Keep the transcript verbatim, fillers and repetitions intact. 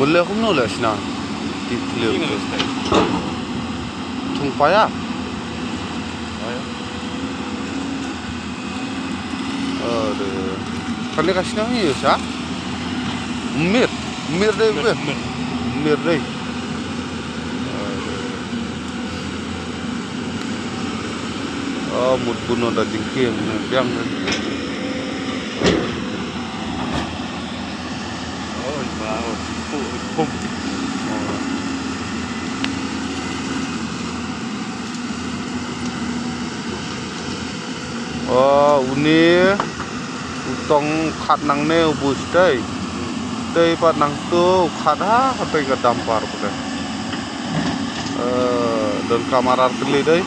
Mule kumno le sna. Ti clear. Thung paya. Are. Kane ka sna hi sa. Mir. Mir dei be. Mir dei. Oh, mut buno da jingkieng ne biang ne. Oh, wow. Oh, pum. Oh, uni. U tong khat nangne u bus tei. Tei pat nangtu u khat ha, ha tei ka dumper pule. Eh, don kamar ar tylli dei.